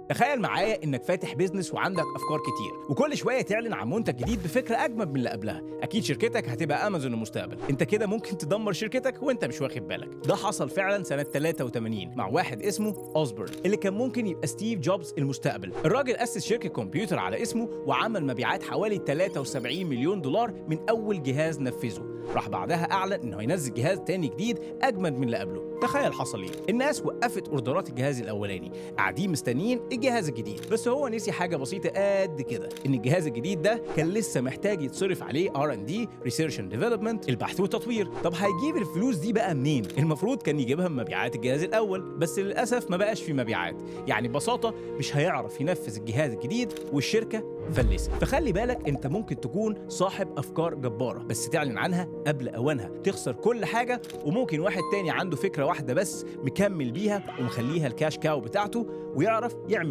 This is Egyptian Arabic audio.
تخيل معايا انك فاتح business وعندك افكار كتير، وكل شوية تعلن عن منتج جديد بفكره اجمد من اللي قبلها. اكيد شركتك هتبقى امازون المستقبل. انت كده ممكن تدمر شركتك وانت مش واخد بالك. ده حصل فعلا سنة 83 مع واحد اسمه اوزبورن، اللي كان ممكن يبقى ستيف جوبز المستقبل. الراجل اسس شركة كمبيوتر على اسمه وعمل مبيعات حوالي 73 مليون دولار من اول جهاز نفذه. راح بعدها اعلن انه هينزل جهاز تاني جديد اجمد من اللي قبله. تخيل حصل ايه؟ الناس وقفت اوردرات الجهاز الاولاني، قاعدين مستنيين الجهاز الجديد. بس هو نسي حاجة بسيطة قد كده، ان الجهاز الجديد ده كان لسه محتاج يتصرف عليه R&D، research and development، البحث والتطوير. طب هيجيب الفلوس دي بقى منين؟ المفروض كان يجيبها من مبيعات الجهاز الاول، بس للاسف ما بقاش في مبيعات. يعني ببساطة مش هيعرف ينفذ الجهاز الجديد والشركة فلست. فخلي بالك، انت ممكن تكون صاحب افكار جبارة بس تعلن عنها قبل اوانها تخسر كل حاجه، وممكن واحد تاني عنده فكرة واحدة بس مكمل بيها ومخليها ال cash cow بتاعته ويعرف يعمل